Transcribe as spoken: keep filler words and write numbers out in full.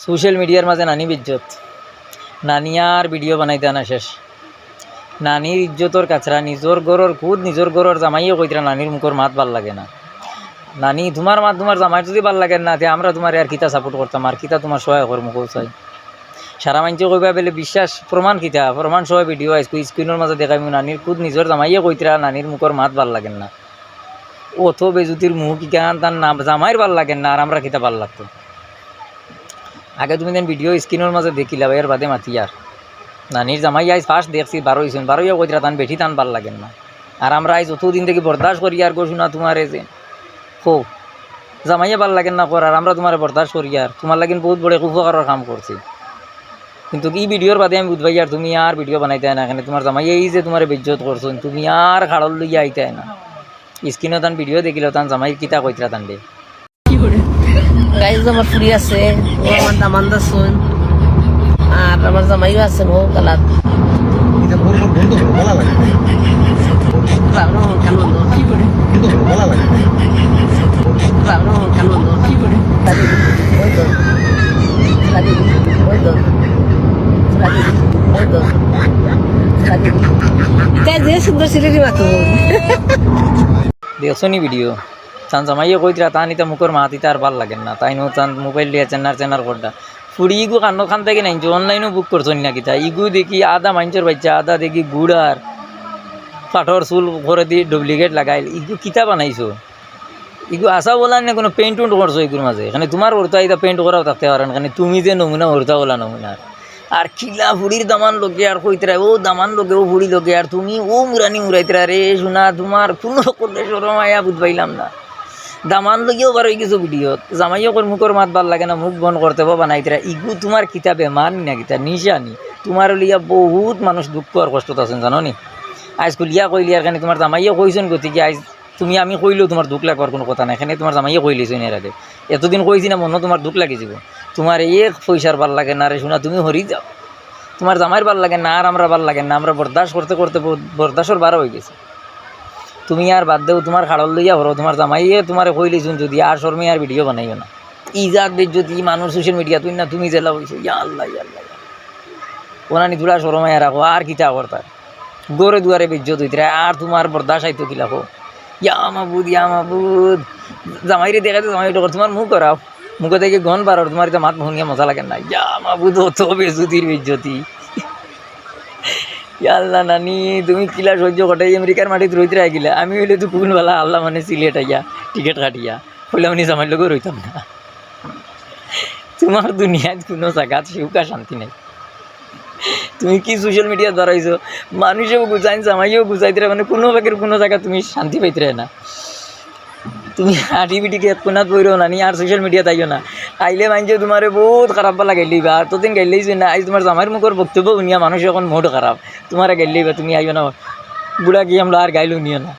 সোশ্যাল মিডিয়ার মাঝে নানি বেইজ্জত, নানি আর ভিডিও বানাইতা না শেষ। নানির ইজ্জতর কাচরা, নিজর ঘরর খুদ, নিজর ঘরর জামাইয়ে কইতরা নানির মুখর মাত ভালা লাগে না। নানি, তুমার মাত তুমার জামাইর যুদি ভালা লাগে না, তে আমরা তুমারে আর কিতা সাপোর্ট করতাম, আর কিতা তুমার সহায় করমু কও চাই? সারা মাইনষে কইবা বেলে বিশ্বাস, প্রমাণ কিতা? প্রমাণ সহ ভিডিও আইজকু স্ক্রিনর মাঝে দেখাইমু, নানির খুদ নিজর জামাইয়ে কইতরা নানির মুখর মাত ভালা লাগে না। অত বেইজ্জতির মুখ ইখান তার নাম জামাইর ভালা লাগে না, আর আমরা কিতা ভালা লাগতো? আগে তুমি যেন ভিডিও স্ক্রিনর মাঝে দেখিলা, এর বাদে মাতিয়ার। নানির জামাই আইজ ফার্স্ট দেখছি, বারইছইন, বারইয়া কইতরা তান বেটি তান ভালা লাগে না। আর আমরা আইজ অতদিন থাকি বরদাস্ত করিয়ার গো সোনা তুমারে যে। কও, জামাইয়ে ভালা লাগে না কর, আর আমরা তুমারে বরদাস্ত করিয়ার, তুমার লাগিন বউত বড় এক উপকারর কাম করছি। কিন্তু ই ভিডিওর বাদে আমি বুঝবাইয়ার তুমি আর ভিডিও বানাইতায় না, কেনে তুমার জামাইয়ে এই যে তুমারে বেইজ্জত করছইন, তুমি আর খাড়ল লইয়া আইতায় না। স্ক্রিনো তান ভিডিও দেখিলাও, তান জামাই কিতা কইতরা তানরে। গাইজ, আমার ফুড়ি আছে, ও আমার দামান্দ আছইন, আর আমার জামাইও আছইন, ও কালাত। এটা বড় বড় বন্ধ করো, ভালো লাগে। বাবা, ও কান বন্ধ। বন্ধ করো, ভালো লাগে। বাবা, ও কান বন্ধ। ওই তো, ওই তো, ওই তো, ওই তো। তাই যে সুন্দর সিলেটি মাতো। দেখছো নি ভিডিও? তান জামাইয়ে কইতরা, তান ইতা মুখর মাত ইতা আর ভালা লাগে না। তাইন তান মোবাইল লইয়া চেনার চেনার কররা। ফুড়ি ইগু কানো খান থাকি নাইনছো, অনলাইনও বুক করছইন না কিতা? ইগু দেখি আধা মাইনষর বাইচ্চা, আধা দেখি গুড়ার, পাঠর চুল করেদি ডুপ্লিকেট লাগাইল। ইগু কিতা বানাইছো? ইগু আছা বলা না, কোনো পেইন্ট উন্ট করছো ইগুর মাঝে? কেনে তুমার অরতা ইতা পেইন্ট করাও থাকতে পারে না, কেনে তুমি যে নমুনা, অরতা বলা নমুনা। আর কিলা ফুড়ির দামান লগে আর কইতরা, ও দামান লগে, ও ফুড়ি লগে, আর তুমি ও মুরানি মুরাইতরা রে সোনা, তুমার কুনু রকম শরম হায়া বুঝবাইলাম না। দামান লগেও বারই গেছো ভিডিওত, জামাইয়ে কর মুখর মাত ভালা লাগে না, মুখ বন্ধ করতে বো বানাইতরা। ইগু তুমার কিতা বেমার নি না কিতা, নিশা নি? তুমারে লইয়া বউত মানুষ দুঃখ আর কষ্টত আছইন, জানো নি? আইজ খুলিয়া কইলিয়ার কেনে তুমার জামাইয়ে কইছইন গতিকে আইজ তুমি আমি কইলেও তুমার দুখ লাগবার কুনু কথা নাই, কেনে তুমার জামাইয়ে কইলিছইন এর আগে। এতদিন কইছি না, মনো তুমার দুখ লাগি যিবো। তুমার এক পয়সার ভালা লাগে না রে সোনা, তুমি হরি যাও। তুমার জামাইর ভালা লাগে না, আর আমরার ভালা লাগে না, আমরা বরদাস্ত করতে করতে ব-, বরদাস্তর বারা অইগেছে। তুমি আর বাদ দেও, তুমার খাড়ল লইয়া হরো, তুমার জামাইয়ে তুমারে কইলিছইন যুদি আর শরমে আর ভিডিও বানাইও না। ইজ্জত বেইজ্জতি মানুষ সোশ্যাল মিডিয়াত অইন না, তুমি যেলা অইছো, ইয়া আল্লাহ, ইয়া আল্লাহ, ইয়া আল্লাহ। অনানি থুড়া শরম হায়া রাখো, আর কিতা করতায়? ঘরে দুয়ারে বেইজ্জত অইতরা, আর তুমার বরদাস্ত আইতো কিলা কও? ইয়া মাবুদ, ইয়া মাবুদ। জামাইরে দেখাইতো, জামাই উঠো কর, তুমার মুখ করাও। মুখো থাকি গন্ধ বারর, তুমার ইতা মাত হুনিয়া মজা লাগে না। ইয়া মাবুদ, অত বেইজ্জতির বেইজ্জতি। ইয়া আল্লাহ নানি, তুমি কিলা সহ্য করতায়, আমেরিকার মাটিত রইতরায় কিলা? আমি অইলে তো কুন বালা আল্লাহ মানে সিলেট আইয়া, টিকিট কাটিয়া, কইলাম নি জামাইর লগে রইতাম না। তুমার দুনিয়াত কুনু জাগাত সুখ আর শান্তি নাই। তুমি কি সোশ্যাল মিডিয়াত বারইছো? মানুষেও গুছাইন, জামাইয়েও গুছাইতরা, মানে কুনু বাকির কুনু জাগাত তুমি শান্তি পাইতরায় না। তুমি আটি বিটি এক কোনাত বইরো নানি, আর সোশ্যাল মিডিয়াত আইও না। আইলে মাইনষে তুমারে বউত খারাপ বালা গাইল্লাইবা, আর ততদিন গাইল্লাইছইন না। আইজ তুমার জামাইর মুখর বক্তব্য হুনিয়া মানুষ অখন মুড খারাপ, তুমারে গাইল্লাইবা, তুমি আইও না। বুড়া কি আমলা আর গাইল হুনিও না।